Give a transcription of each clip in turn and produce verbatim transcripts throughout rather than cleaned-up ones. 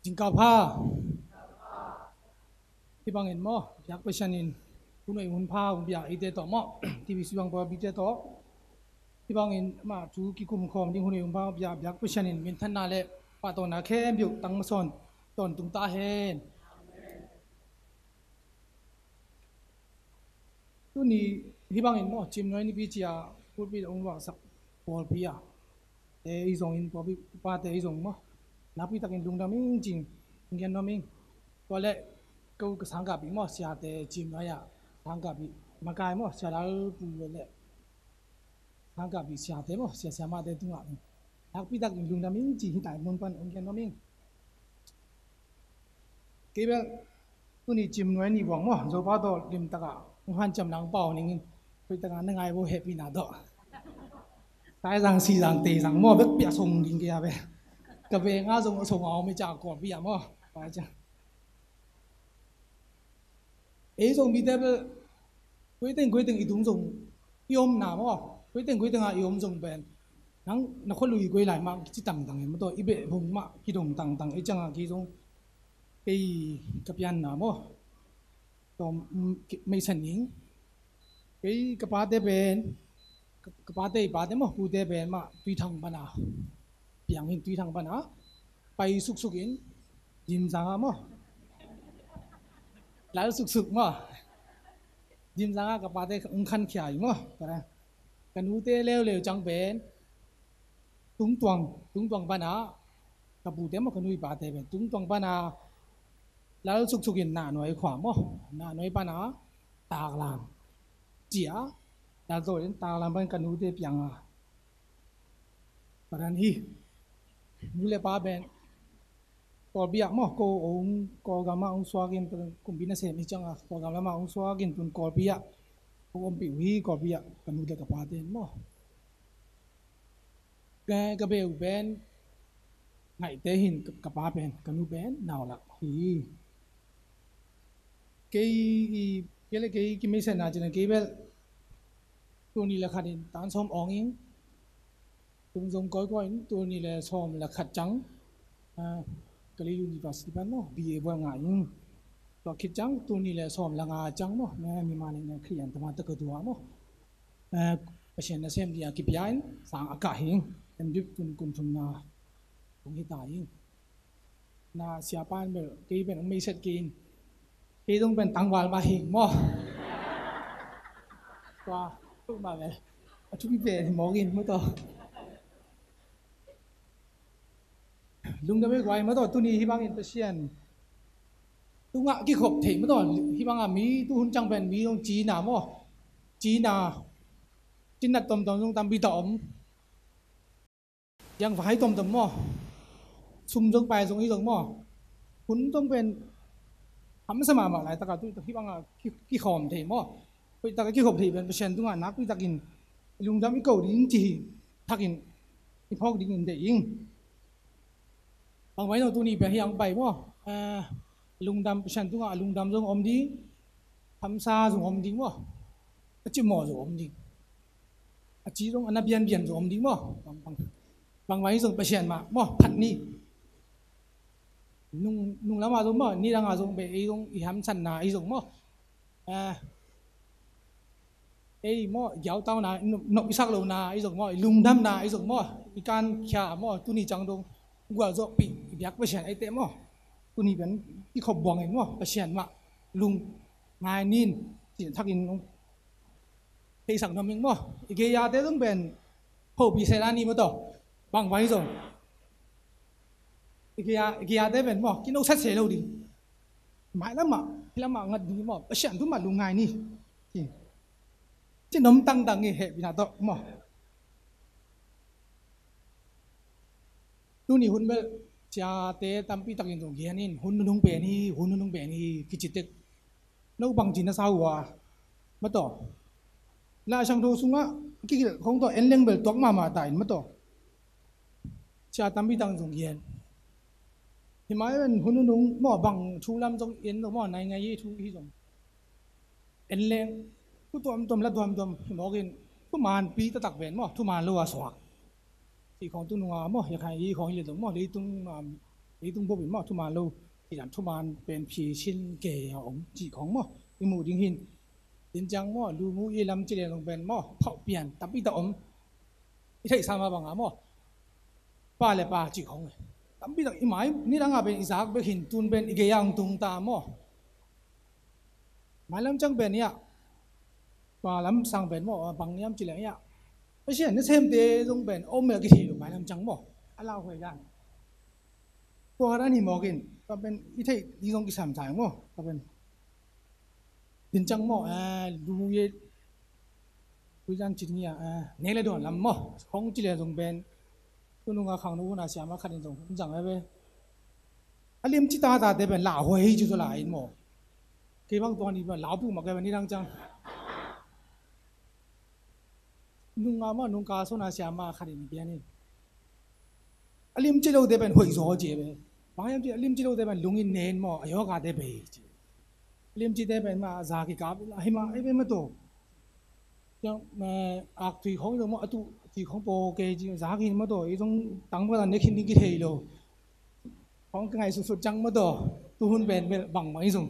Zingkal pha. Hih bangin maw, biak Pasian in hun hoih hun pha hong pia eite tawh maw, T V sung bang pawlpite tawh. Hih bangin mah thu kikum khawm ding hun hoih hun pha hong pia biak Pasian in minthanna le pahtawina khempeuh tang masa tawntung ta hen. Tuni hih bangin maw, Ciimnuai Nipi ci-a pulpit a hong luahsak pawlpi ah, te i zongin, pawlpi pate i zong maw, nakpi takin lungdam ing ci-in hong gen nuam ing. Tua leh ko ka sangkahpih maw, siate Ciimnuai ah sangkahpih makai maw, Sia Lal Pu le sangkahpih siate maw, sia siamahte tungah nakpi takin lungdam ing ci hih tai mun pan hong gen nuam ing. Kei bel tuni Ciimnuai Ni buang maw, Zopau tawh limtakah hong hanciam nang pau ning in, hoih takah na ngai bo, hehpihna tawh. Taizang, Sizang, Teizang maw, bek piah song ding kei a bel. Ka veng ah zong a song a om hi ciang kawlpi ah maw. Ei zong mite bel, koi teng koi teng i tung zong, i omna maw, koi teng koi teng ah i om zong pen, nang na khua lui koi lai mah kici tangtang hi maw, tua i beh hong mah kidong tangtang, ei ciangah kei zong, kei ka pianna maw, tua, mm, ki-, meisen ning. Kei ka pate pen, ka, ka pate i pate maw, pute pen mah Tuithang pana piang in, Tuithang pana pai suksuk in, Zimzang ah maw, lal suksuk maw, Zimzang ah ka pate hong khankhia hi maw. Ka nute leuleu ciang pen Tungtuang, Tungtuang pana ka pute maw, ka nu i pate pen Tungtuang pana lal suksuk in Nahnuai khua maw, Nahnuai pana Taklam ci-a, Lalzawl in Taklam pan ka nute piang a, padan hi. Nu le pa pen Kawlpi ah maw, ko hong, Kawlgam ah hong suak in, kumpi nasem hi ciangah Kawlgam lamah hong suak in, tun Kawlpi ah hong ompih uh hi, Kawlpi ah ka nu le ka pate in maw. Ka, ka beh uh pen Ngaihte hi in, ka, ka pa pen, ka nu pen Naulak hi. Kei i, kei le kei kimeisena cih leh kei bel tul nih le khat in tan sawm awng ing. Tung zong kawikawi in, tul nih le sawm le khat ciang, ah, Kalay University pan maw, B A buai ngah ing. Tua khit ciang tul nih le sawm le nga ciang maw, Myanmar in Khristian tama taka tua maw, eh, Pasian nasem ding a kipia in sang a kah hi ing. M.Div tun kum thumna hong hi ta hi ing. Na siapa in bel kei pen hong meiset kei in, kei zong pen tangval mah hi ing maw. Tua tuk mah bel a thupi pen hi mawk in maw tawh. Lungdam ei guai maw tawh, tuni hih bangin Pasian tungah kikhop thei maw tawh, hih bangah mi tuhun ciang pen mi zong cina maw, cina, cinat tomtom zong tampi tawh om. Yang vai tomtom maw, sum zong pai zong hi zong maw, hun zong pen hamsa mahmah laitakah tu hih bangah ki, kikhawm thei maw. Hoih takah kikhop thei pen Pasian tungah nakpi takin i lungdam i ko ding ci hi, thakin i phawk dingin deih ing. Bangmah in zong tuni pen hiang pai maw, eh, lungdam, Pasian tungah a lungdam zong om ding, hamsa zong om ding maw, a cimawh zong om ding, a ci zong a na bianbian zong om ding maw. Bang, bang, bangmah in zong Pasian mah maw phat ni. Nung, nung lamah zong maw, nidangah zong beh ei zong i hamsanna ei zong maw, eh, ei maw, i giautauna, i nop, nop i sak lona ei zong maw, i lungdamna ei zong maw, i kankhia maw, tuni ciang dong gualzawhpih i biak Pasian eite maw, tuni pen i khop buangin maw, Pasian mah lungngai nin, cin thakin theisak nuam ing maw. I gei-ate zong pen hopih sela ni maw tawh, bangmah in zong i gei-a, i gei-ate pen maw, kinosat se lo ding. Mailamah, hilamah ngat ding maw, Pasian thu mah lungngai ni. Ci, ci nop tangtang hi, hehpihna tawh maw. Tuni hun bel ciate tampi takin zong gen in, hun nunung pen hi, hun nunung pen hi kici tek, no bangci na sa uh a, maw tawh. Laisiangtho sungah kikilh khong tawh en leng bel tuak mahmah ta in maw tawh. Cia tampi tang zong gen. Hi mai pen hun nunung maw, bang thu lam zong en lo maw, nai ngai hi thu hi zong en leng, thu tuamtuam la tuamtuam hi mawkin, thumanpi taktak pen maw, thuman lo a suak. Hi khong tu nunga maw, hi khai hi khong hi le zong maw, leitung, um, Leitung bup in maw, thuman lo, ci dan thuman pen phisin kei a om cih khong maw, i muh ding hi. Din ciang maw, lu mu i lam ci leng zong pen maw, phauh pian tampi tak om. I theihsa mah bang a maw, pa le pa cih khong tampi tak i mai, nidang a pen i zak bek hi, tun pen i gei a hong tung ta maw. Mailam ciang pen hiah, tua lam sang pen maw, bang hiam ci leng hiah, Pasian nasemte zong pen om mel kithei lo mailam ciang maw, a lauhuai dan. Tua dan hi mawk in, tua pen i theih ding zong kisam sa ing maw, tua pen. Din ciang maw, eh, lu ye, lu zan ci ding hiah, eh, nek le dawn lam maw, khong ci le zong pen, tu nung a khangno hun a siama khat in zong, zang ve ve. A lim ci ta tate pen lauhuai hi ci zaw lai in maw. Kei bang tua ni pen lau pu mah kei pen nidang ciang. Nung a maw, nung ka sawn a siama khat in pian in. A lim ci lote pen hoih zaw ci ve. Bang hiam ci, a lim ci lote pen lung in nen maw, a yawkate bei ci. A lim cite pen mah a za kikap, a hi mah, ei pen mah tawh. Ciang, eh, ak tui khong zong maw, a tu tui khong paw kei ci, za khin mah tawh, i zong tang mah tawh, ne khin ding kithei lo. Khong ka ngaihsutsut ciang mah tawh, tu hun pen bel bang mah i zong.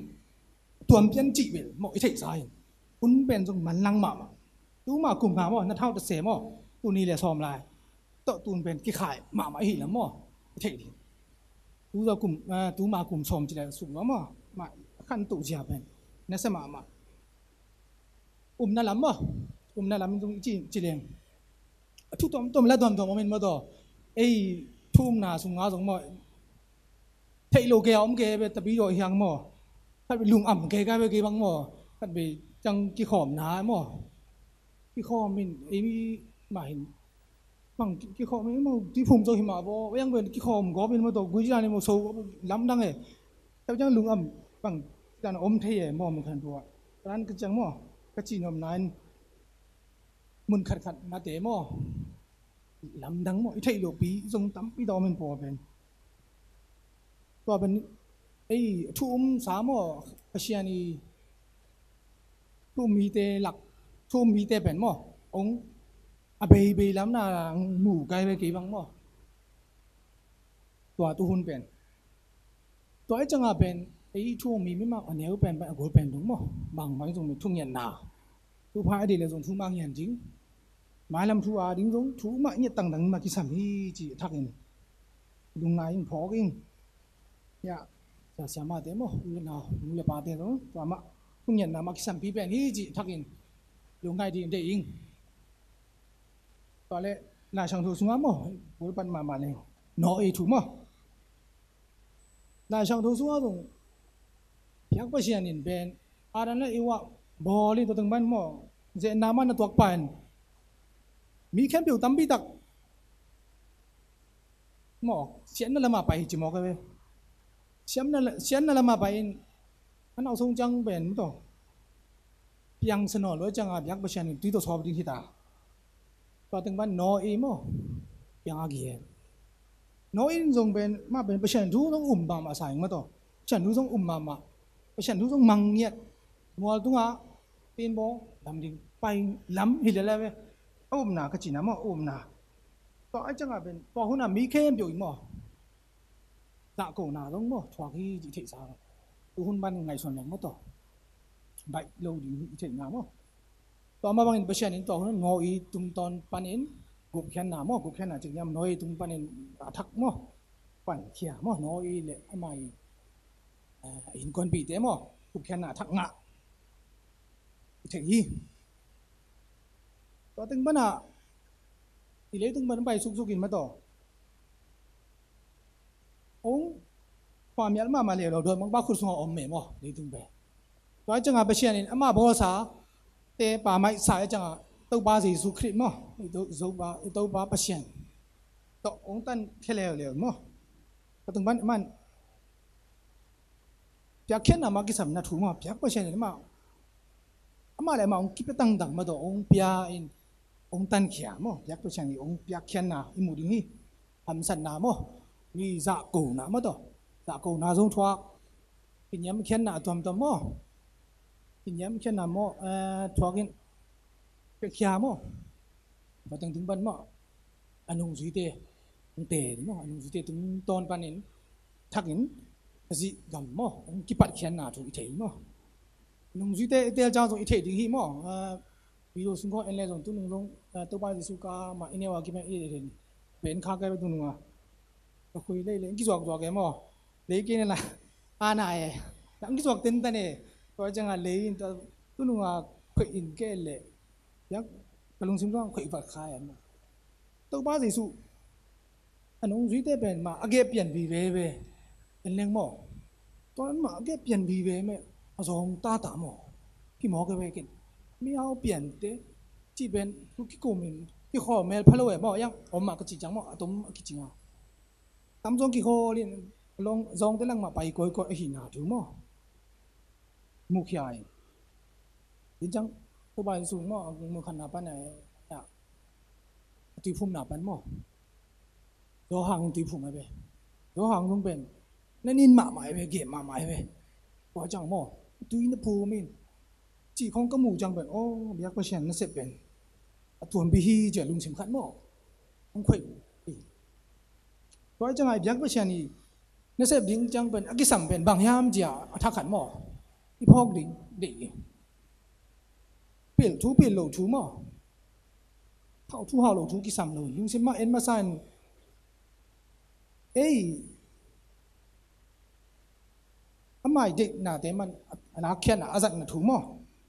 Tuam pian cih bel maw, i theihsa hi. Hun pen zong manlang mahmah. Tu mah kum nga maw, na thau ta se maw, tu ni le sawm lai. Tawh tun pen kikhai mahmah i hi lam maw, i theih ding. Tu za kum, eh, tu mah kum sawm ci le suk lo maw, mah khan tu zia pen. Na se mahmah. Umna lam maw, umna lam zong i ci, ci leng. A thu tuamtuam la tuamtuam om in maw tawh. Ei, thu umna sung nga zong maw. Theih lo kei a om kei ve tapi dawh hiang maw. Khat ve lung am kei kai ve kei bang maw. Khat ve ciang kikhawmna maw. Kikhawm in, ei mi mah hin. Bang ki, kikhawm in maw, ti phum zo hi mah baw. Yang ve kikhawm gawp in maw tawh, gui ci dan in maw, so lamdang e. Tua ciang lung am, bang dan om thei e maw, mun khan tua. Tua dan ka ciang maw, ka ci nuamna in. Mun khatkhat mate maw, lamdang maw, i theih lopi zong tampi ta om in pawl pen. Tua pen, ei, thu um sa maw, Pasian i thu um mite lak, thu um mite pen maw, ong a beibei lam na mu kai ve kei bang maw. Tua tu hun pen. Tua i ciangah pen, ei thu um mi, mi mah a neu pen, pen a gol pen dong maw. Bang bang zong mi thu ngiatna. Thu pha a dih le zong thu mah ngian ding. Mailam thu a ding zong, thu mah ngiat tangtang mah kisam hi ci a thak in. Lungngai in phawk in. Ya, sia sia mah te maw, u le nau, nu le pa te zong, tua mah, thu ngiatna mah kisam pi pen hi ci a thak in. Lungngai ding deih in. Tua le, Lai Siangtho sungah maw, pulpit mahmah le. Noah thu maw. Lai Siangtho sungah zong, biak Pasian in pen, Adam le Eva bawl in tua teng pan maw, zetna man a tuak pan. Mi khempeuh tampi tak. Maw, siatna lamah pai hi ci mawk a ve. Siatna la, siatna lamah pai in, a nau sung ciang pen maw tawh. Piang sa nawn lo ciangah biak Pasian in tui tawh sawp ding hi ta. Tua teng pan Noah maw, piang a gen. Noah in zong pen, mah pen Pasian thu zong um mahmah sa ing maw tawh. Pasian thu zong um mahmah. Pasian thu zong mang ngiat. Mual tungah, tin baw, lam ding, pai lam hi lel a ve. A upna ka cihna maw, a upna. Tua a ciangah pen, tua hunah mi khempeuh in maw. Zahkona zong maw, thuak hi cih theihsa. Tu hun pan ngaihsun leng maw tawh. Baih lo ding hi theihna maw. Tua mah bangin Pasian in tua hun Noah tungtawn panin gupkhiatna maw, gupkhiatna cih hiam Noah tung panin a thak maw. Pankhia maw, Noah le amah i, eh, innkuanpihte maw, gupkhiatna a thak ngah. I theih hi. Tua teng panah, i leitung pan pai suksuk in maw tawh. Ong, khuamial mahmah le lo, dawimangpa khut sungah om meh maw, leitung pen. Tua ciangah Pasian in, amah bawlsa, te pa maihsa ciangah, Topa Jesu Khrist maw, i To, Topa, i Topa Pasian. Tawh, ong tankhia leuleu maw. Tua teng pan, man, piakkhiatna mah kisam na thu maw, biak Pasian in amah, amah le amah ong kipia tangtang maw tawh, ong pia in, ong tankhia maw, biak Pasian in ong piakkhiatna, i muh ding hi, hamsatna maw, mi zahkona maw tawh, zahkona zong thuak, kiniamkhiatna tuamtuam maw, kiniamkhiatna maw, eh, thuak in, piakkhia maw, tua teng tung pan maw, a nungzuite, ong te, maw, a nungzuite tungtawn panin, thakin Khazih gam maw, hong kipatkhiatna thu i thei maw. Nungzuite i tel ciang zong i theih ding hi maw. Video sung khawng en le zong tunung zong Topa Jesu ka mah i neu a kipan i len pen kha kai tunung a ka khui lei lei kizuak zuak e maw. Lei kei ne la a na e. Ang kizuak ten tan e. Tua ciang a lei in tunung a khuih in ke le. Yak ka lungsim zong khuih vat khai an maw. Topa Jesu a nungzuite pen mah a gep pian vive ve. En leng maw. Tua an mah a gep pian vive meh a zawng tata maw. Kimawk e ve ken. Mihau piante cih pen thu kikumin kikhawl mel pha lo e maw. Yang om mah ka cih ciang maw a tom a kicing a. Tam zawng kikhawl in zawngte lang mah pai kawikawi ahihna thu maw. Mukhia in. Din ciang Topa Jesu maw a munkhatna pan a tuiphumna pan maw. Zawhang in tuiphum a ve. Zawhang zong pen na nin mahmah a ve, gem mahmah a ve. Tua ciang maw tui na phum in cih khawng ka muh ciang pen aw biak Pasian nasep pen a tuampi hi cia lungsim khat maw. Hong khuai hi. Tua ciang a i biak Pasian i nasep ding ciang pen a kisam pen bang hiam cia a thak khat maw. I phawk ding deih hi. Pil thu pil lo thu maw. Hau thu hau lo thu kisam lo lungsim mah en masa in ei a mai deihnate man a lakkhiatna a zatna thu maw.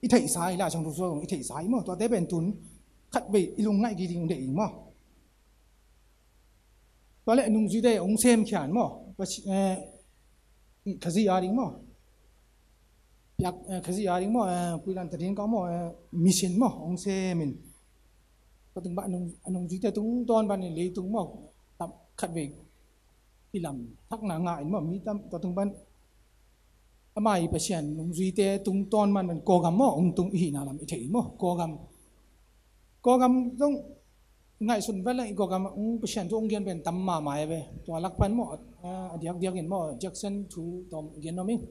I theihsa i la ciang thu suak i theihsa i maw tuate pen tun khatvei i lungngaih kik ding deih maw. Tua le nungzuite hong semkhia in maw. Khazih a ding maw. Piak Khazih a ding maw. Puilan tadin kau maw. Mission maw hong sem in. Tua tung bah a nungzuite tungtawn bah in leitung maw. Khatvei kilam thakna ngah in maw mi tam tua tung pan. A mai Pasian nungzuite tungtawn man man Kawlgam maw hong tung ihihna lam i thei in maw. Kawlgam Kawlgam zong ngaihsun vet leng i Kawlgam hong Pasian thu hong gen pen tam mahmah e ve. Tua lak pan maw a diakdiak in maw Jackson thu tawm gen nuam ing.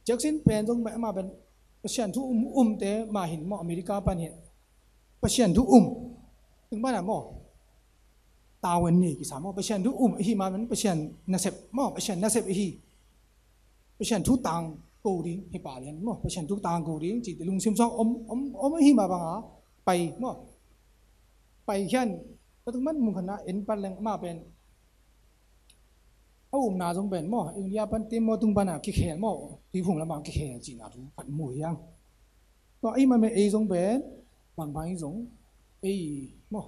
Jackson pen zong amah pen Pasian thu um umte mah hin maw America pan hi. Pasian thu um tung pan a maw. Tawen ni kisa maw Pasian thu um ihi ma man Pasian nasep maw Pasian nasep ihi. Pasian thu tang ko ding hi pa lian maw Pasian thu tang ko ding ci lungsim sawng om om om ihi ma banga pai maw. Pai hian ka tung man mun khan na en pan leng ma pen a umna zong pen maw India pan te maw tung pan a kikhel maw tuiphum lamah kikhel cihna thu khat mu hiang. Tua ei man ei zong pen bangbang i zong ei maw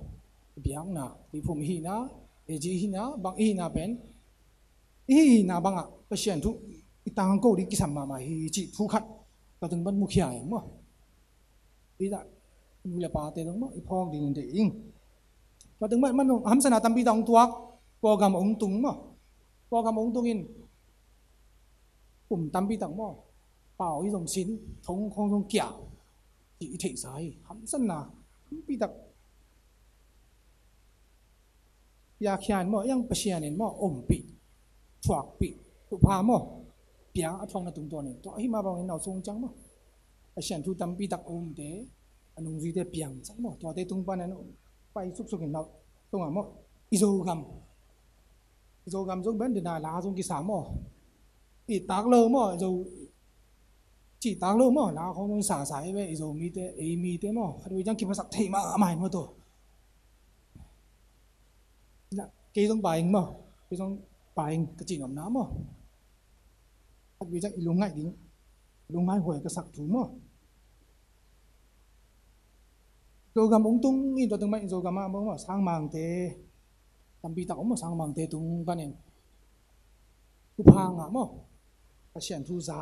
biakna tuiphum ihina ei ci ihina bang ihina pen ihina bangah Pasian thu i tangko ding kisam mahmah hi cih thu khat ka tung pan mukhia hi maw. I dah nu le pate zong maw i phawk ding in deih ing. Ka tung man man hamsana tampi tak hong tuak Kawlgam hong tung maw. Kawlgam hong tung in kum tampi tak maw. Pau i zong sin thong khong zong kia. Ci i theihsa hi hamsanna tampi tak. Piakhia in maw iang Pasian in maw ompih thuakpih thupha maw. Pia a thuakna tungtawn in tua hi ma bangin nau sung ciang maw. Pasian thu tampi tak a umte a nungzuite piang sak maw tuate tung pan an pai suksuk in nau tunga maw. I Zogam Zogam zong ben dina la zong kisa maw. I tak lo maw zo. Ci tak lo maw la khong zong sasa i ve i zo mite ei mite maw khat vei ciang kipasak thei mahmah in maw to. Kei zong paing maw kei zong paing ka ci nopna maw. Khat vei ciang i lungngaih ding lungngaih huai ka sak thu maw. Zogam ung tung in tua tung mah in Zogam ah maw sangmangte tampi tak om maw sangmangte tung panin thupha ngah maw. Pasian thu za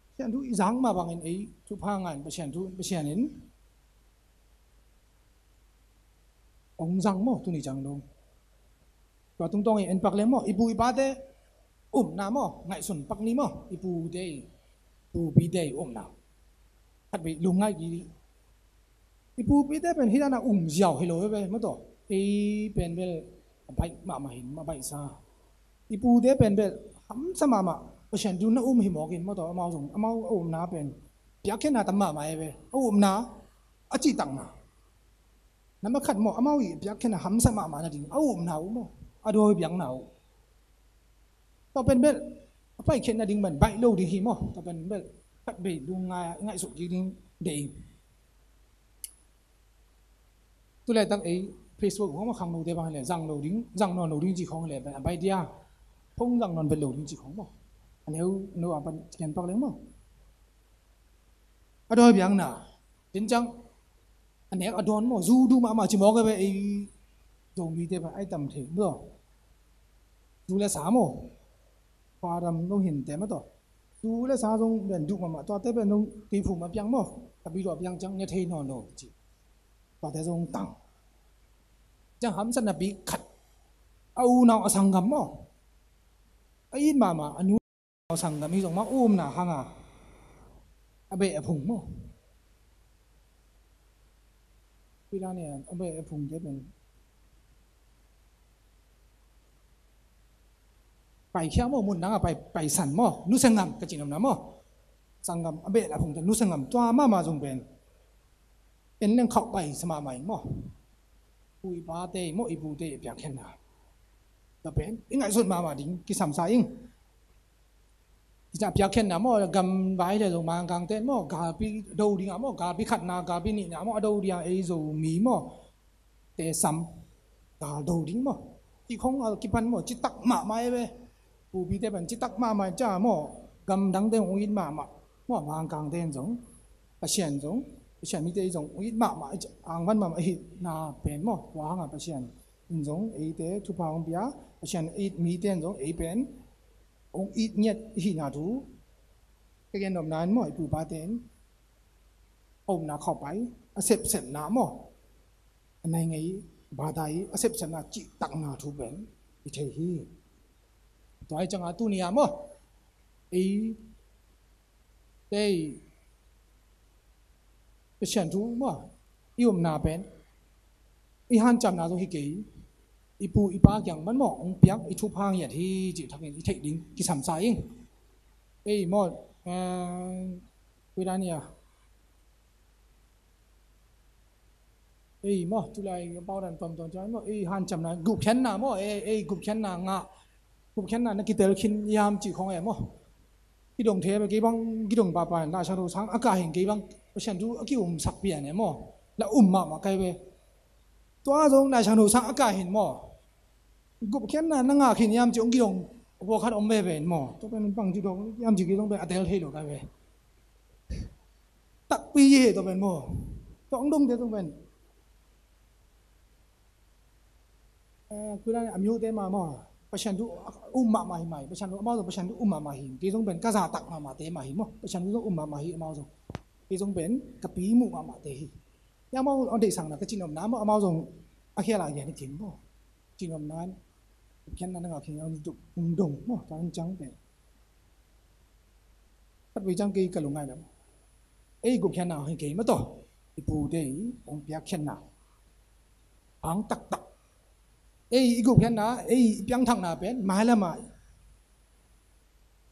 Pasian thu i zang mah bangin ei thupha ngah in Pasian thu Pasian in ong zang maw tuni ciang dong. Tua tungtawng i en pak leng maw i pu i pate umna maw ngaihsun pak ni maw i pute i pupite i umna. Khat vei lungngai kik dih. I pupite pen hih dana um ziau hi lo ve maw tawh. Ei pen bel a baih mahmah hin a baihsa. I pute pen bel hamsa mahmah Pasian thu na um hi mawk in maw tawh amau zong amau a umna pen piakkhiatna tam mahmah e ve a umna a cihtakna. Nambat khat maw amau i piakkhiatna hamsa mahmah nading a umna uh maw. a dawi biakna uh. Tua pen bel a paikhiatna ding ban baih lo ding hi maw. Tua pen bel khat vei lungngai a i ngaihsut kik ding deih. Tu laitak ei Facebook khawng maw, khangnote bang hi leh zang lo ding, zang nawn lo ding cih khawng hi leh a baih dia. Phone zang nawn vet lo ding cih khawng maw. A neu neu a pan kian pak leng maw. A dawi biakna. Tin ciang a nek a dawn maw, zu duh mahmah ci mawk e ve ei Zomite pan ai tam thei maw. Zu le sa maw. Khuadam nong hin te maw tawh. Zu le sa zong pen duh mahmah, tuate pen zong kei phum a piang maw. A bi luah piang ciang ne thei nawn lo ci. Tuate zong tang. Ciang hamsatna pi khat. A unau a sanggam maw. A it mahmah, a nu sanggam hi zong mah umna hanga a beh a phung maw. Pi dan a beh a phungte pen paikhia maw, mun danga pai, paisan maw, nusia ngam ka cih nopna maw. Sanggam a beh a phungte nusia ngam tua mahmah zong pen en leng khauh paisa mahmah ing maw. Pu i pate maw, i pute i piakkhiatna. Tua pen i ngaihsut mahmah ding kisam sa ing. Hi ciang piakkhiatna maw, gamvai le zong Mangkangte maw, galpi do ding a maw, galpi khatna, galpi nihna maw, a do ding a ei Zomi maw, te sam, gal do ding maw. Hih khong a kipan maw, citak mahmah e ve. Pupite pan citak mahmah e ciang maw, gamdangte hong it mahmah maw, Mangkangte in zong, Pasian zong, Pasian mite zong hong it mahmah, angvan mahmah ahihna pen maw, tua hanga Pasian in zong eite thupha hong pia, Pasian it mite in zong ei pen hong it ngiat i hihna thu ka gen nopna in maw, i pupate in a upna khauhpai, a sepsepna maw, a nai ngei bata i a sepsepna cihtakna thu pen i thei hi. Tua hi cianga tuni a maw, ei tei Pasian thu maw, i upna pen i hanciamna zong hi kei, i pu i pa kiang pan maw hong piak i thupha ngiat hi cih thakin i theih ding kisam sa ing. Ei maw, eh, kuidania. Ei maw, tulai paudan tomtom ciang maw, ei hanciamna, gupkhiatna maw, ei, ei gupkhiatna ngah, gupkhiatna na kitel khin hiam cih khong e maw. Kidong thei a, kei bang kidong papa in, Laisiangtho sang a kah hin kei bang Pasian thu a kiumsak pian e maw. La um mahmah kai ve. Tua zong Laisiangtho sang a kah hin maw, gupkhiatna na ngah khin hiam cih hong kidong pawlkhat om veve in maw. Tua pen bang ci dong hiam cih kei zong pen a tel thei lo kai ve. Takpi hi tua pen maw. Tua hong dongte tua pen. Eh, kuidania, a myo te mah maw, Pasian thu um mahmah hi mah hi, Pasian thu amau zong Pasian thu um mahmah hi, kei zong pen ka zahtak mahmahte mah hi maw, Pasian thu zong um mahmah hi amau zong, kei zong pen ka pi muh mahmahte hi. Hia amau a deihsakna ka cih nopna maw, amau zong a khial a gen hi kei maw, cih nopna in, gupkhiatna na ngah khin hiam cih hong dong maw, tua in ciang pen. Khatvei ciang kei ka lungngaihna, ei gupkhiatna hi kei maw tawh, i pute i hong piakkhiatna hang taktak. Ei i gupkhiatna, ei i piangthakna pen mailam ah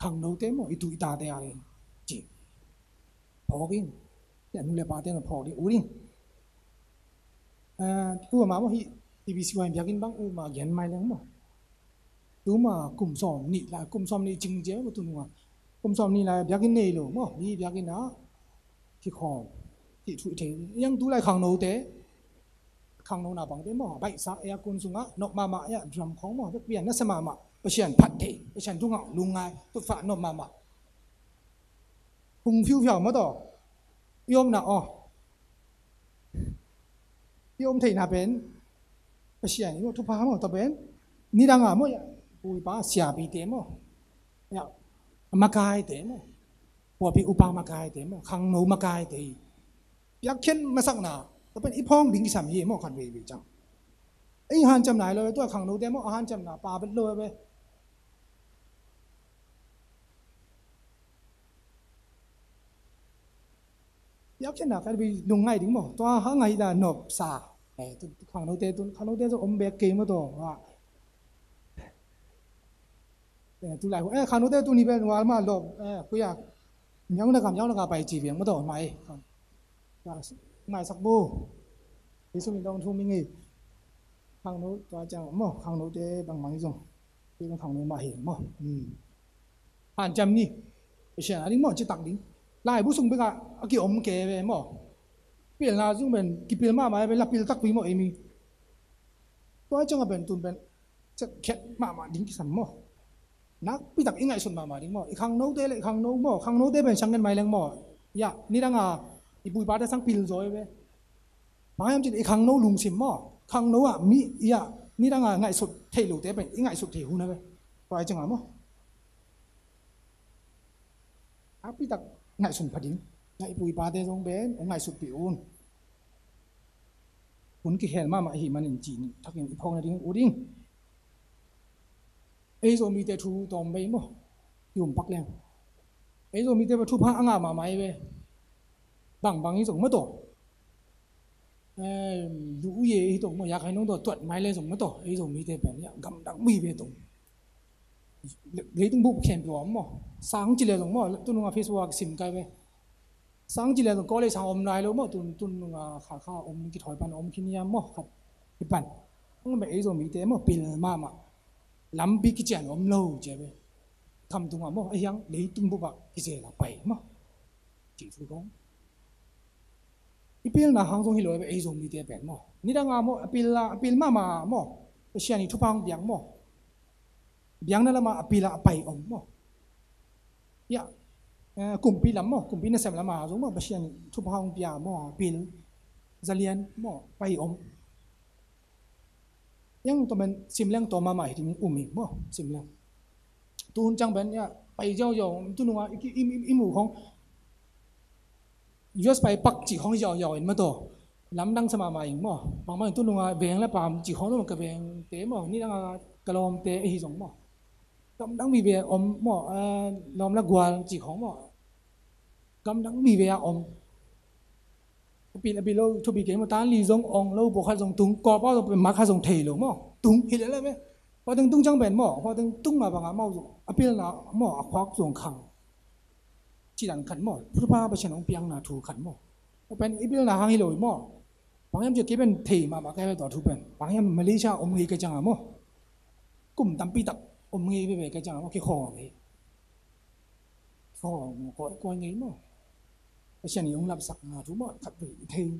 khangnote maw, i tu i tate a ding ci. Phawk in. Hia nu le pate na phawk ding, ut in. Eh, tu ama maw, hih T B C Y biakinn bang uma gen mai leng maw. Tuma kum sawm nih lai, kum sawm nih cing cia maw tu nunga. Kum sawm nih lai biakinn nei lo maw, mi biakinn ah kikhawm, cih thu i thei. Yang tu lai khangnote, khangno naupangte maw, baihsa aircon sungah nop mahmah a, drum khawng maw, bek pian nasia mahmah, Pasian phat thei, Pasian thu ngah lungngai, tutphah nop mahmah. Hung phiuphiau maw tawh. I omna aw. I om theihna pen Pasian i maw, thupha maw, tua pen nidang a maw, pu i pa siapite maw, makaite maw, puapi upa makaite maw, khangno makaite hi. Piakkhiat masakna tua pen i phawng ding kisam hi maw, khat veivei ciang. Ei hanciam nai lo, tua khangnote maw a hanciamna pa bet lo ve. Piakkhiatna ka bi lungngai ding maw? Tua hang ahi la nopsa. Eh, tu, tu khangnote, tu khangnote zong om bek kei maw tawh. Eh, tu lai, eh, khangnote tuni pen wal mah lawp, eh, kuya. Miau na ka, miau na ka pai ci viang maw tawh, mai. Maisak bu. Jesu min dong thu ming i. Khangno tua ciang maw, khangnote bangbang hi zong, kei bang khangno mah hi maw. Hanciam ni, Pasian a ding maw, citak ding. Laibu sung bekah a kiom kei ve maw. Pilna zung pen kipil mahmah ve, la pil takpi maw ei mi. Tua ciang a pen tun pen ciatkhiat mahmah ding kisam maw. Nakpitak i ngaihsut mahmah ding maw. I khangnote le i khangno maw, khangnote pen siang ngen mai leng maw. Ya, nidang a i pu i pate sang pil zaw ei ve. Bang hiam cih leh i khangno lungsim maw, khangno ah mi, ya, nidang a ngaihsut theih lote pen i ngaihsut thei hun a ve. Tua ciang a maw, nakpitak ngaihsun pha ding. Na i pu i pate zong pen hong ngaihsutpih un. Hun kikhel mahmah ahih manin cih thakin i phawk nading ut ing. Ei Zomite thu tawm bei maw, i um pak leng, ei Zomite pen thupha a ngah mahmah ei ve. Bangbang hi zong maw tawh, lu uye hi tawh maw, ya khai nong tawh tuat mai le zong maw tawh, ei Zomite pen ya gamdang mi ve tawh. Leitung bup khempeuh a om maw. Sang ci le zong maw, tunung a Facebook a kisim kai ve. Sang ci le zong college sang om lai lo maw, tun, tunung a kha kha om, kithawi pan om khin hiam maw, khat hi pan. Hong mah ei Zomite maw, pil mahmah. Lampi kician om lo ci a ve. Khamtung a maw, a hiang leitung bup a kizel a pai maw. Cih thu kong i pilna hang zong hi lo a ve, ei Zomite pen maw. Nidang a maw, a pil a, a pil mahmah maw. Pasian i thupha hong piak maw. Biakna lamah a pil a pai om maw. Ya, kumpi lam maw, kumpi nasem lamah zong maw, Pasian thupha hong pia maw, a pil, zalian maw, pai om. Yang tua pen sim leng tua mahmah hi ding um hi maw, sim leng. Tuhun ciang pen ya, pai ziauziau, tunung a i, i, i, i mu khong. U S pai pak cih khong ziauziau in maw tawh. Lamdang sa mahmah ing maw. Bangmah in tunung a veng le paam cih khong lo, ka vengte maw, nidang a ka lawmte ahi zong maw. Gamdang vive a om maw, lawm le gual cih khong maw. Gamdang vive a om. A pil, a pil lo thupi kei maw, tan li zong ong lo, pawlkhat zong tung, kawlpau zong pen mak khat zong thei lo maw. Tung hi lel a ve. Huateng tung ciang pen maw, huateng tung mah bangah maw zong a pilna maw, a khuak zong khang. Cih dan khat maw, thupha Pasian hong piakna thu khat maw. Tua pen i pilna hang hi lo hi maw. Bang hiam cih kei pen thei mahmah ka hi ve tua thu pen. Bang hiam Malaysia om ngei ka ciang a maw. Kum tampi tak om ngei veve ka ciang a maw, kikhawng ngei. Kikhawng kawikawi ngei maw. Pasian i hong lapsakna thu maw, khat vei i thei.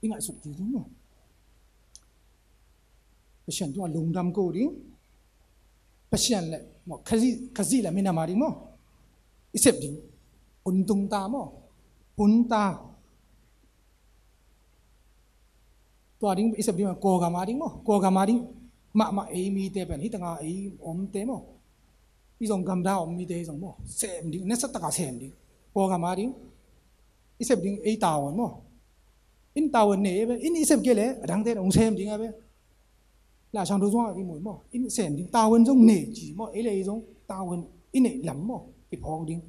I ngaihsut kik ding maw. Pasian tungah lungdam ko ding. Pasian le maw, Khazih, Khazih le minam a ding maw. I sep ding. Hun tung ta maw. Hun ta. Tua ding i sep ding maw, Kawlgam a ding maw. Kawlgam a ding mahmah ei mite pen, hi tanga ei omte maw. I zong gamdang om mite hi zong maw. Sem ding, nasataka sem ding. Kawlgam a ding. I sep ding ei tavuan maw. In tavuan nei ei ve, in i sep kei le, adangte hong sem ding a ve. Laisiangtho zong a i mu maw. In sem ding, tavuan zong nei ci maw, ei le ei zong tavuan i neih lam maw, kiphawk ding.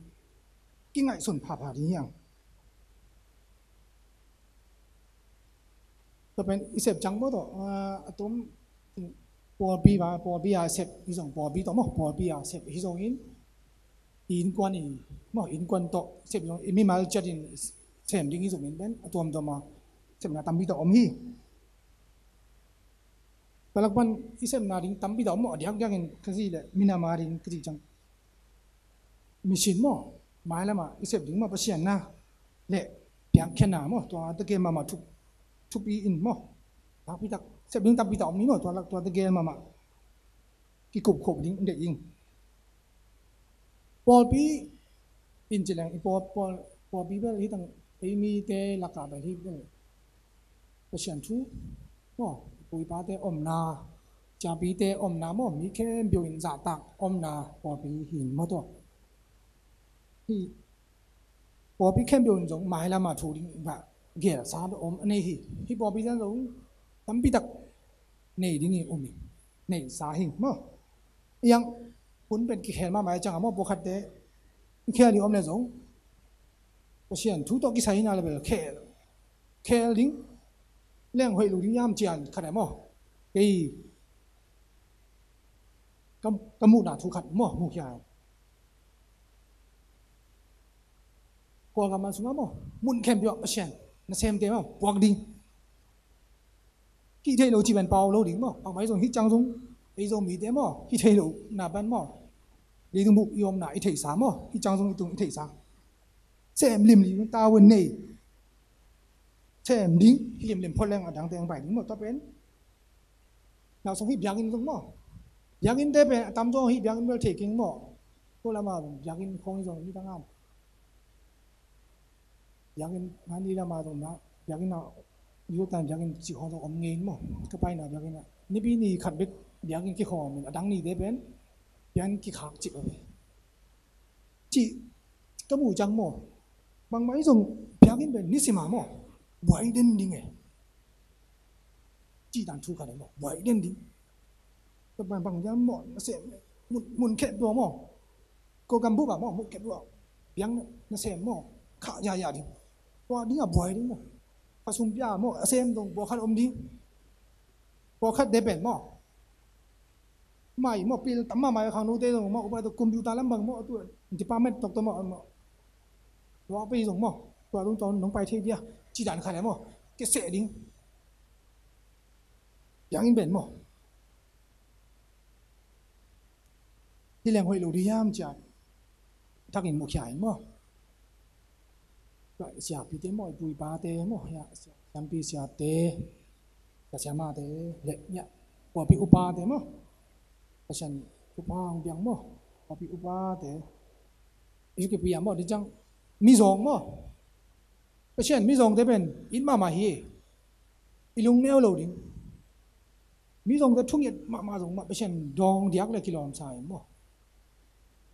Kingaihsun phapha ding hiang. Tua pen i sep ciang maw tawh, a tom pawlpi va, pawlpi a sep hi zong, pawlpi tawh maw, pawlpi a sep hi zongin, i innkuan in maw, innkuan tawh sep hi zong, i mimal ciatin sem ding hi zongin pen a tuamtuam a sepna tampi tawh om hi. Palak pan i sepna ding tampi tawh om maw, a diakdiakin Khazih le minam a ding ka cih ciang, mission maw, mailam a i sep ding maw, Pasian na le piangkhiatna maw, tua tegel mahmah thup, thupi in maw. Takpi tak sep ding tampi tak om ni maw, tua lak tua tegel mahmah kikupkhup ding deih ing. Pawlpi in ci leng, i pawl, pawl, pawlpi bel hi tang, ei mite lakah bel hi bel. Pasian thu maw, i pu i pate omna, ciapite omna maw, mi khempeuh in zahtak omna pawlpi hi maw tua. Hih pawlpi khempeuh in zong mailam a thu ding va gelsa om a nei hi. Hih pawlpi zan zong tampi tak nei ding hi um hi. Neihsa hi maw. Iang hun pen kikhel mahmah ciang a maw, pawlkhatte i khel ding om le zong Pasian thu tawh kisai hi na le bel khel, khel ding leng hoih lo ding hiam cian khat a maw. Kei ka, ka muhna thu khat maw, mukhia. Kawlgam a sungah maw, mun khempeuh ah Pasian nasemte maw puak ding. Kihtheih lo cih pen pau lo ding maw. Bangmah i zong hih ciang zong ei Zomite maw, kihtheih lo na pen maw, leitung bup i omna i theihsa maw, hih ciang zong i tung i theihsa. Sem limlim ta vun nei. Sem ding, hih limlim phot leng a dangte ang pai ding maw. Tua pen na sung hih biakinn zong maw. Biakinnte pen a tamzaw hih biakinn bel thei keng maw. Tua lama biakinn khong i zong ni dang am. Biakinn na ni lama zong na biakinn na, ni zong tan biakinn cih khong zong om ngei maw. Ka paina biakinn na nipi ni khat bek biakinn kikhawm in, a dang nite pen biakinn kikhak cih a ve. Cih ka muh ciang maw, bangmah i zong biakinn pen nisim a maw, buai den ding e. Cih dan thu khat e maw, buai den ding. Bang bang jam maw, na sem mun, mun khet dua maw. Ko gam bup a maw, mun khet dua. Biang na sem maw, khah ya ya ding. Tua ding a buai ding maw. Khasum pia maw, a sem dong pawlkhat om ding. Pawlkhat de pen maw, mai maw, pil tam mahmah khangnote zong maw, upa tawh computer lam bang maw, tu department tawh tawh maw, maw. Tua pei zong maw, tua zong tawh nong pai thei dia, cih dan khat e maw, kiseh ding. Biakinn pen maw, hi leng hoih lo ding hiam ci a, thakin mukhia in maw. Siapite maw, i pu i pate maw, siampi siate, sia siamate, le pawlpi upate maw. Pasian thupha hong piak maw, pawlpi upate. I kipia maw, ding ciang mizawng maw. Pasian mizawngte pen it mahmah hi. I lungneu lo ding. Mizawngte thunget mahmah zong mah Pasian dawng diak le kilawmsa in maw.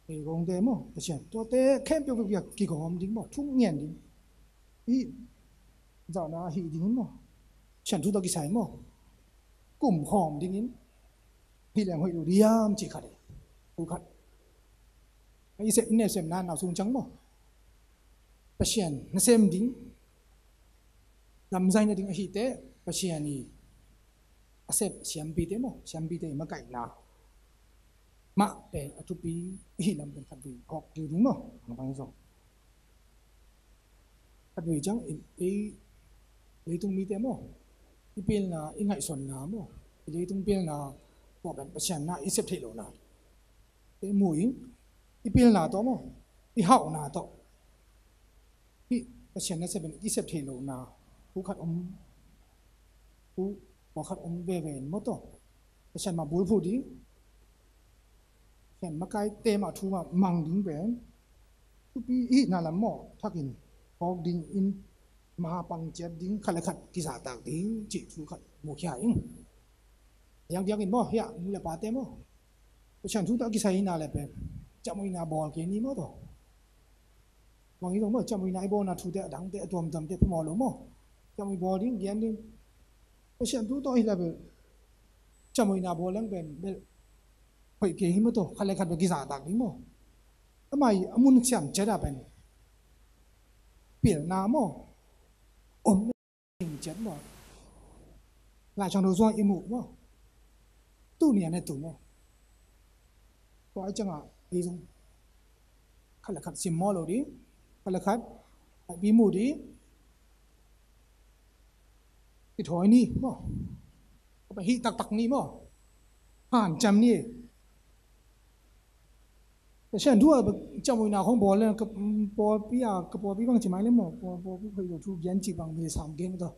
Ei kongte maw, Pasian tuate khempeuh kiak kigawm ding maw, thunget ding. Hih zahna hih ding maw, Pasian thu tawh kisai maw, kum khawm dingin, hih leng hoih lo diam cih khat e. Thu khat. I sep, i nep sepna na sung ciang maw, Pasian nasem ding, lamzai nading ahih teh Pasian i a sep siampite maw, siampite i makaihna mah pen a thupi ahih lam pen khatvei phawk ding maw. Bang bang zong khatvei ciang i, i leitung mite maw, i pilna, i ngaihsutna maw, i leitung pilna, tua pen Pasian na i sep theih lohna te mu in, i pilna tawh maw, i hauhna tawh, hih Pasian nasep in i sep theih lohna, thu khat om, thu pawlkhat om veve in maw tawh. Pasian mah bulphuh ding, Pasian makaite mah thu mah mang ding pen thupi ihihna lam maw, thakin phawk dingin, mapang ciat ding, khat le khat kizahtak ding cih thu khat mukhia in. Diakdiak in maw, hiah nu le pate maw, Pasian thu tawh kisai hihna le pen ciamhuihna bawl kei ni maw tawh. Bang hi zong maw, ciamhuihna i bawlna thute a dangte a tuamtuamte phamawh lo maw. Ciamhuih bawl ding, gian ding. Pasian thu tawh hi le bel ciamhuihna bawl leng pen bel hoih kei hi maw tawh, khat le khat bel kizahtak ding maw. Amah i a mun siam ciat a pen pilna maw, om ciat maw. Lai Siangtho sungah i muh maw, tu ni a ne tu maw. Tua ahih ciangah ei zong khat le khat simmawh lo ding, khat le khat hoihpi mu ding. Kithawi ni maw, hih taktak ni maw, hanciam ni. Pasian thu a ciamhuihna khong bawl le, ka pawlpi a, ka pawlpi bang ci mai le maw, pawl, pawlpi khoi lo thu gian ci bang mi sam gen tawh.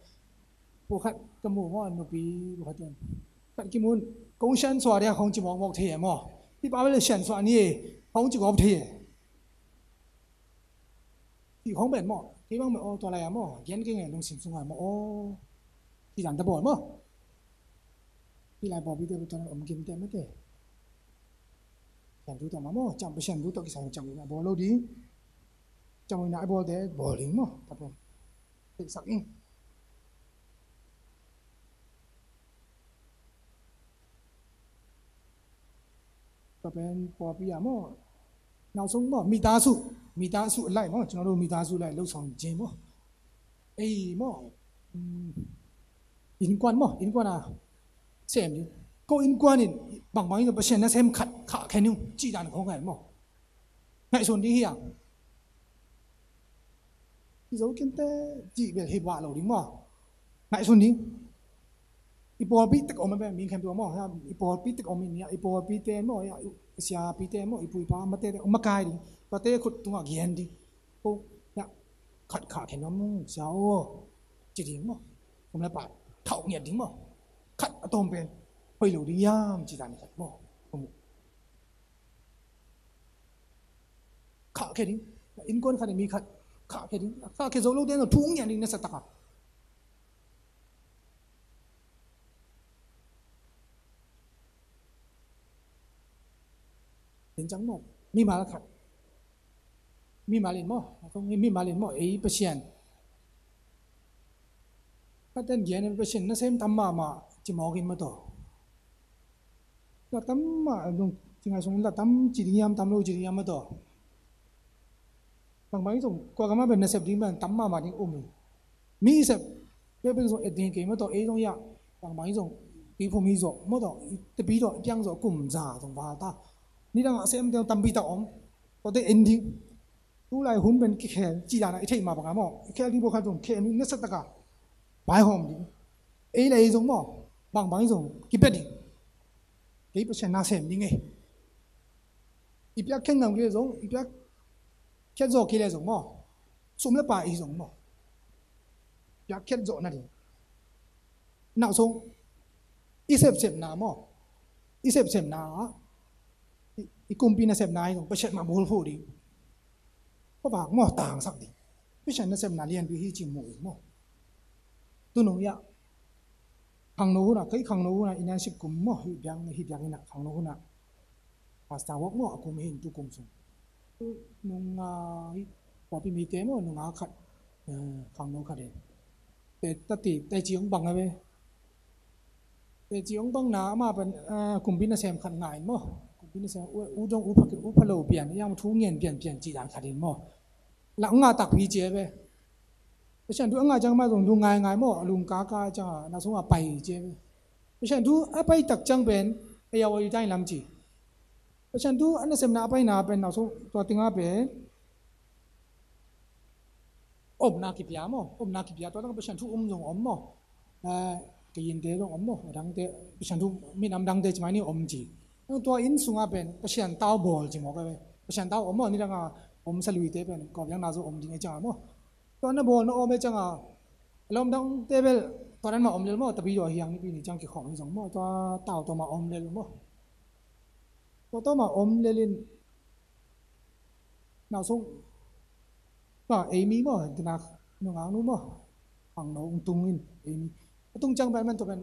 Pawlkhat ka muh maw, a nupi pawlkhat in, khat kimun, kong siansuah dia khong ci mawkmawk thei e maw. Hih pa bel siansuah ni e khong ci gawp thei e. Hih khong pen maw, kei bang maw, aw, tua lai a maw, gian kei nge lungsim sungah maw, aw, hih dan ta bawl maw. Hih lai pawlpite tua lai om gimte mate. Sian thu tawh mah maw, ciam, Pasian thu tawh kisai ciamhuihna bawl lo ding. Ciamhuihna i bawlte bawl ding maw, tua pen theihsak ing. Tua pen pawlpi a maw, nau sung maw, mita su, mita su lai maw, cina lo mita su lai lo song je maw. Ei maw, innkuan maw, innkuan a sem ding. Ko innkuan in bangbang in Pasian nasem khat khah khen ung cih dan khong ngai maw. Ngaihsun ding hi a. Hi zo kente cih bel hi vah lo ding maw. Ngaihsun ding. I pawlpi tek om a pen, mi khempeuh maw, i pawlpi tek om in, i pawlpite maw, i siapite maw, i pu i pa mate, makai ding, tuate khut tungah gen ding. Ko, khat khah khen maw, sia aw, ci ding maw. Kum le pai thauh ngiat ding maw. Khat a tawm pen hoih lo ding hiam ci dan khat maw. Khah khe ding. Innkuan khat in mi khat khah khe ding. Khah khe zo lote in thu ngiat ding, na sa taka. Tua ciang maw, mimal khat, mimal in maw, mimal in maw, ei Pasian, khat ten gen, Pasian nasem tam mahmah ci mawk in maw, tua la tam mah, dong ci ngai sung in la tam ci ding hiam, tam lo ci ding hiam maw, tua bangbang i zong kua gam ah pen nasep ding pen tam mahmah ding um hi. Mi sep peuhpeuh zong et ding kei maw, tua ei zong hiah bangbang i zong, kei phum hi zawh maw, tua i tepi tua i piang zawh kum za zong val ta. Nidang a sem ding tampi tak om. Tuate en ding. Tulai hun pen kikhel cih dan a i theih mah bang a maw, i khel ding pawlkhat zong khel ding, na sa taka vaihawm ding. Ei le ei zong maw, bangbang i zong kipia ding. Kei Pasian nasem ding ei. I piakkhiat ngam kei le zong, i piakkhiat zawh kei le zong maw, sum le pai i zong maw, piakkhiat zawh nading. Nau sung i sepsepna maw, i sepsepna ah, i, i kumpi nasepna i zong Pasian mah bulphuh ding. Khuavak maw, tangsak ding. Pasian nasepna lianpi hi ci mu ing maw. Tu nung hiah khangno hunah, kei khangno hunah internship kum maw, hih biak, hih biak inah khangno hunah pastor work maw a kum hi in, tu kum sung. Tu nung a, hih pawlpi mite maw, nung a khat, eh, khangno khat in. Te, tati, teci hong bang a ve. Teci hong bang na, amah pen, eh, kumpi nasem khat ngah in maw. Kumpi nasem, u, u dong, u pha, u pha lo pian, yang thu ngen pian pian ci dan khat in maw. Lak ngah takpi ci a ve. Pasian thu a ngah ciang amah zong lung ngaingai maw, a lung kaka ciang a, na sung a pai ci a ve. Pasian thu a pai tak ciang pen, ei a oi tai lam ci. Pasian thu a nasepna a paina pen, na sung tua ting a pen omna kipia maw, omna kipia, tua tang Pasian thu um zong om maw. Eh, kayinte zong om maw, a dangte, Pasian thu minam dangte ci mai ni om ci. Tua inn sungah pen Pasian tau bawl ci mawk a ve. Pasian tau om maw, nidang a om saluite pen kawpiang na zong om ding a ciang a maw. Tua na bawl na om a ciang a, a lawm dangte bel tua dan mah om lel maw, tapi tua hiang nipi ni ciang kikhawm hi zong maw, tua tau tua mah om lel maw. Tua tua mah om lel in, na sung, tua ei mi maw, tina nungak nu maw, khangno tung in, ei mi a tung ciang pen man tua pen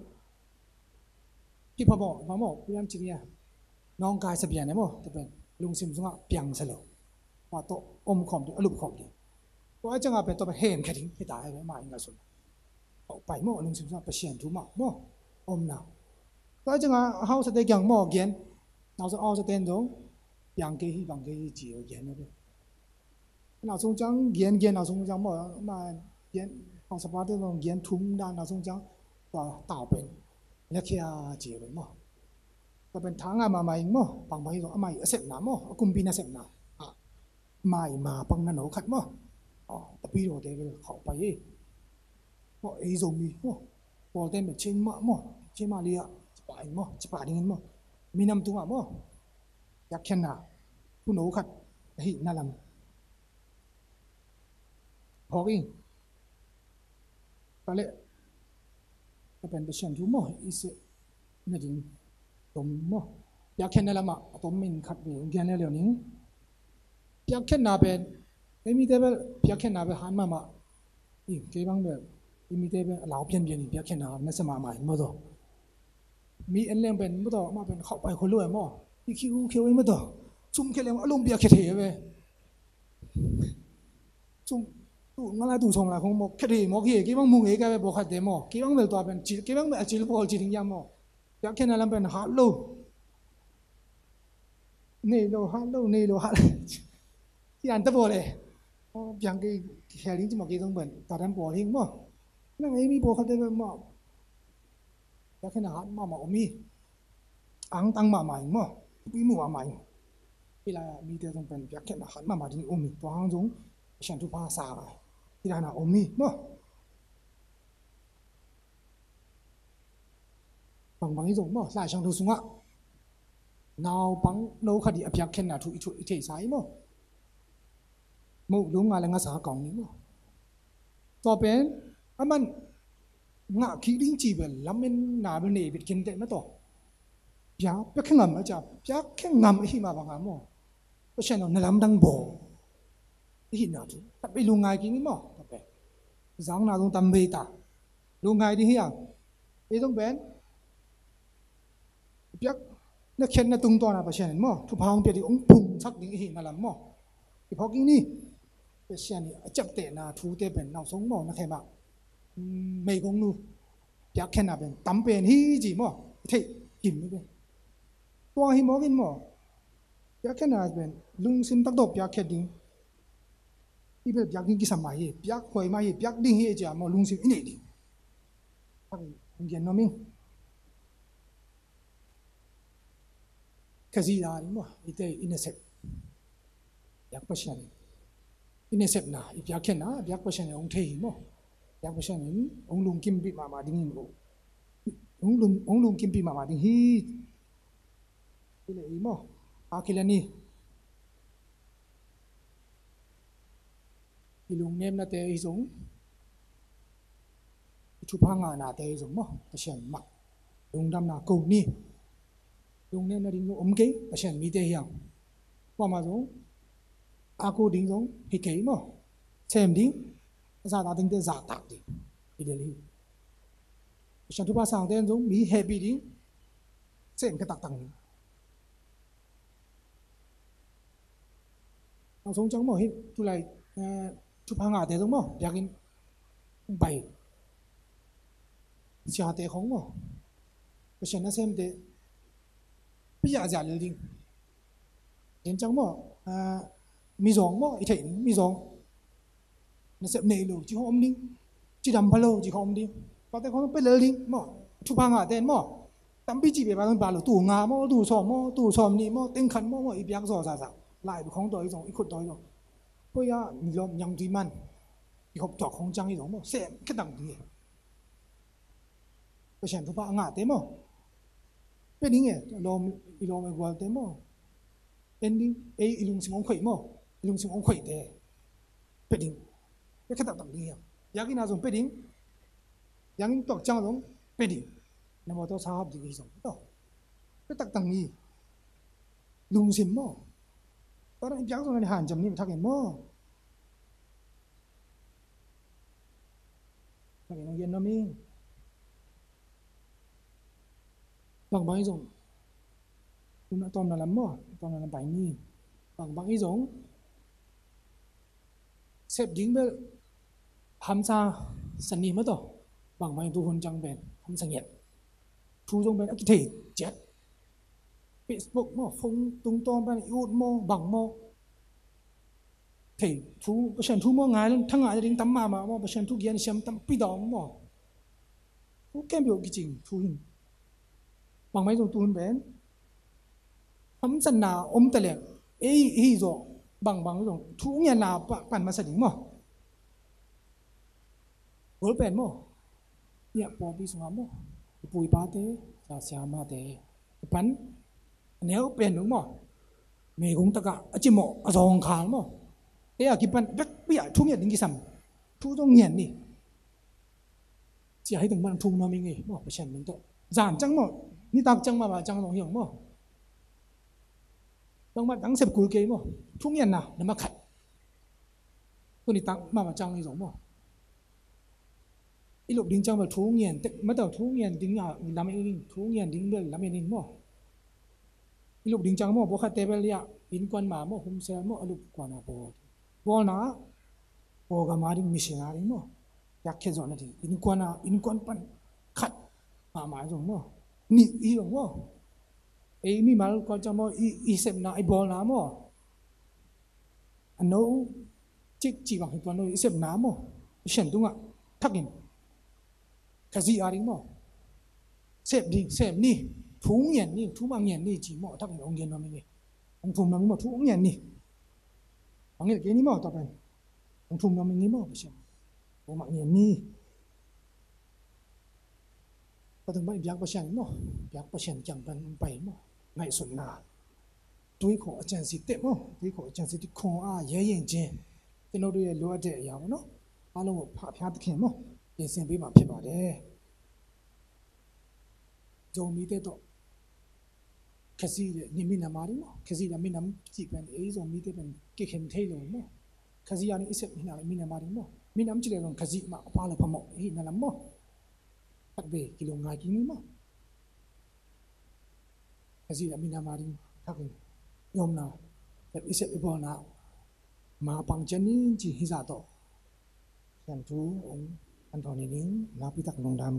kipha maw, ma maw, pian ci nia. Nawngkai sa pian e maw, tua pen lungsim sungah piang sa lo. Tua tawh om khawm ding, a lup khawm ding. Tua a ciang a pen tua pen hem khe ding hi ta e, ma ing a sun. Khauh pai maw, lungsim sungah Pasian thu mah maw, omna. Tua a ciang a hausate kiang maw, gen. Nau sung hausate in zong piang kei hi, bang kei hi ci a gen a pen. Na sung ciang gen, gen na sung ciang maw, ma gen, hausapate zong gen thum dan na sung ciang, tua tau pen lakhia ci a pen maw. Tua pen tha ngah mahmah ing maw, bangbang hi zong amah i a sepna maw, a kumpi nasepna ah, amah i ma pang na no khat maw. Aw, tapi tua te bel khauh pai hi. Maw, ei Zomi maw, pawlte in pen cin mah maw, cin mah liah ci pah in maw, ci pah ding in maw, minam tungah maw, piakkhiatna, thuno khat ahihna lam phawk ing. Tua leh, tua pen Pasian thu maw, i sep nading tom maw, piakkhiatna lamah a tom in khat vei gen leuleu ning. Piakkhiatna pen, ei mite bel piakkhiatna bel hat mahmah. Ih, kei bang bel, ei mite bel a lau pianpian in piakkhiatna na sa mahmah in maw tawh. Mi en leng pen maw tawh, amah pen khauh pai khol lo e maw. I khiu khiu in maw tawh. Sum khia leng a lum piakkhiat thei e ve. Sum, tu nga lai tu sawm lai khong mawk khia thei mawk hi e, kei bang mu ngei ka ve pawlkhatte maw. Kei bang bel tua pen cil, kei bang bel a cil pawl ci ding hiam maw. Piakkhiatna lam pen hat lo. Nei lo, hat lo, nei lo, hat lo. Ci an ta bawl e. Aw, piang kei, khel ding ci mawk kei zong pen tua dan bawl hi ing maw. Nang ei mi pawlkhatte pen maw, piakkhiatna hat mahmah om hi. Angtang mahmah ing maw. Thupi mu mahmah ing. Hih lai-ah mite zong pen piakkhiatna hat mahmah ding um hi. Tua hang zong Pasian thupha sa ngai. Hih dan a om hi maw. Bangbang i zong maw, Lai Siangtho sungah naupang no khat i a piakkhiatna thu i thu i theisa i maw. Moh lum nga le ngasa kong ni maw. Tua pen aman ngah kik ding ci bel lamen na bel nei bit khin teh na tawh. Pia, piakkhe ngam a cia, piakkhe ngam ahi mah banga maw. Pasian aw na lamdang baw. Ahi na thu. Tat bei lungngai kik ni maw. Tat bei. Zangna zong tam bei ta. Lungngai ding hi a. Ei zong pen. Piak na khiatna tungtawna Pasian in maw. Thupha hong pia ding hong phungsak ding ahi na lam maw. I phawk ding ni. Pasian i a ciaptehna thute pen nau song maw na khe mah. Meigong nu. Piakkhiatna pen tam pen hi ci maw. I theih kim ni pen. Tua hi mawk in maw. Piakkhiatna pen lungsim taktak piakkhiat ding. I bel piak ding kisam mah hi, piak huai mah hi, piak ding hi cia maw lungsim i neih ding. Hong gen nuam ing. Khazih la ding maw, i te i nasep. Piak Pasian in. I nasepna, i piakkhiatna, piak Pasian in hong thei hi maw. Piak Pasian in hong lungkimpih mahmah ding hi maw. Hong lung, hong lungkimpih mahmah ding hi. Hi le i maw. A kila ni. I lungnemnate i zong. I thupha ngahnate i zong maw. Pasian mah. Lungdamna ko ni. Lungnemna ding zong om kei. Pasian mite hiang. Kuamah zong. A ko ding zong. Hi kei maw. Sem ding. A zahtak dingte zahtak ding. Hi le hi. Pasian thupha sangte zong. Mi hehpih ding. Sem ka taktak ni. Nang song ciang maw hi tulai thupha ngahte zong maw biakinn bai siate khong maw Pasian nasemte pia zia lel ding. Ken ciang maw mizawng maw i theih ding mizawng nasep nei lo ci khong om ding. Cidam pha lo ci khong om ding. Pate khong pia lel ding maw thupha ngahte maw. Tampi cih peuh pa zong pa lo, tul nga maw, tul sawm maw, tul sawm nih maw, teng khat maw, maw i piak zaw zahzah. Lai buk khong tawi zong, i khut tawi zong. Koi a mi lawm nyang tui man. I hop tuak khong ciang i zong maw, sem khe tang tui. Pasian thupha a ngahte maw. Pia ding e, lawm, i lawm e gualte maw. En ding, ei i lungsim ong khoih maw, i lungsim ong khoihte. Pia ding. Pia khe taktak ding hiam. Biakinn a zong pia ding. Biakinn tuak ciang zong pia ding. Na mawtaw sa hap ding hi zong. Tawh. Pia taktak ni. Lungsim maw. Tua dang i biak zong na ni hanciam ni thak in maw. Thak in ong gen nuam ing. Bangbang i zong. Tuna tawmna lam maw. Tawmna lam pai ni. Bangbang i zong. Sep ding bel hamsa sani maw tawh. Bangbang i tu hun ciang pen hamsa ngiat. Thu zong pen a kithei ciat. Facebook maw, phone tungtawn pen i ut maw, bang maw. Thei thu, Pasian thu maw ngai leng, thangah ding tam mahmah maw, Pasian thu gian siam tampi dawm maw. Thu khempeuh kicing thu hin. Bangbang i zong tu hun pen. Hamsatna om ta leh ei hi zawh bangbang zong thu ngiatna pan masa ding maw. Gol pen maw. Iah pawlpi sungah maw. I pu i pate, sa siamate kipan a neu pen dong maw. Meigong takah a cimawh a zawngkhal maw. Ei a kipan bekpi ah thu ngiat ding kisam. Thu zong ngiat ni. Cia hi teng man thum nuam ing ei maw Pasian min tawh. Zan ciang maw, nitak ciang mahmah ciang zong hi ong maw. Bangmah dang sep kul kei maw. Thu ngiatna na makhat. Tuni tak mahmah ciang hi zong maw. I lup ding ciang bel thu ngian tek matau thu ngian ding a lam in ding thu ngian ding bel lam in ding maw. I lup ding ciang maw bawkhatte bel liah innkuan ma maw humsel maw a lup kuan a bawl. Bawlna Pawlgam a ding mission a ding maw. Piakkhiat zawhna ding innkuan a innkuan pan khat mahmah zong maw. Nih i zong maw. Ei mimal kuan ciang maw i sepna i bawlna maw. A no cik cih bang hi tuan lo i sepna maw. I sian tungah thakin Khazih a ding maw. Sep ding sep ni. Thu ngian ni thu mah ngian ni cih maw thakin ong gen nuam ing ei. Ong thum nuam ing maw thu ong ngian ni. Ong ngian kei ni maw tua pen. Ong thum nuam ing ni maw Pasian. Thu mah ngian ni. ပဒုံဘိုင်း ဘျၢၵ်ႈပသျၢၼ်ႇ မႃး ဘျၢၵ်ႈပသျၢၼ်ႇ ၵျၢင်ႉပၼ် ပၢႆႈ မႃး ငၢႆႈသုတ်းၼႃႇ တူၺ်းၶေႃႈ ဢၵျၢင်ႉသီႇတႄႉ မႃး တူၺ်းၶေႃႈ ဢၵျၢင်ႉသီႇတႄႉ ၶေႃႈဢႃႈ ယႂ်ႇယႂ်ႇၸိုင် ၸိူဝ်းၼႆႉ လူဝ်ႇဢဝ်တႄႉ ယႃႇဝႃႈ ၼေႃႈ ဢႃးလူင်း ၽြႃး ၽြႃးသခင် မႃး ပဵၼ်သဵင် ပဵၼ်မႃး ၽိတ်းပႃးတႄႉ ၸွင်ႇမီးတႄႉ တေႃႇ ၶႃႈၸီႉလႄႈ ၼိမိတ်ႈၼႃႇမႃးတိင်ႇ မႃး ၶႃႈၸီႉလႄႈ မီးၼမ်ႉၸီႉပဵၼ် ဢေႇ ၸွင်ႇမီးတႄႉ ပဵၼ်ၵႄႈၶဵၼ်ထႆးလူင် မႃး ၶႃႈၸီႉယႃႇၼႆႉ ဢီႈသဵတ်ႈ ၼိမိတ်ႈၼႃႇ မီးၼမ်ႉမႃးတိင်ႇ မႃး မီးၼမ်ႉၸီႉလႄႈ ၸွင်ႇၶႃႈၸီႉမႃး ၽႃႈလႂ်ၽႃႈမွၵ်ႇ ဢေႇ ၼၼ်ႉလႃႇ မႃး တၵ်းပႄႇ ၵီႇလူဝ်ႇငၢႆႈ ၵိၼ်ၼႆႉ မႃး ၶႃႈၸီႉလႄႈ မီးၼမ်ႉမႃးတိင်ႇ ၶႃႈၶိုၼ်း ယွမ်းၼႃႇ လႄႈ ဢီႈသဵတ်ႈ ဢီႈပေႃႈၼႃႇ မႃးပၢင်ၸႅၼ်ႇၼိုင်ႈ ၸိုဝ်ႈႁိုဝ်ၸႃႉတေႃႇ သႅၼ်ႇထူး ဢွင်ႇဢၼ်ထွင်ႇၼႆႉၼိုင်ႈ ၼႃႈပီႈတၵ်ႉၼွင်ႉတမ်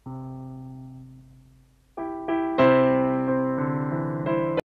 ႇ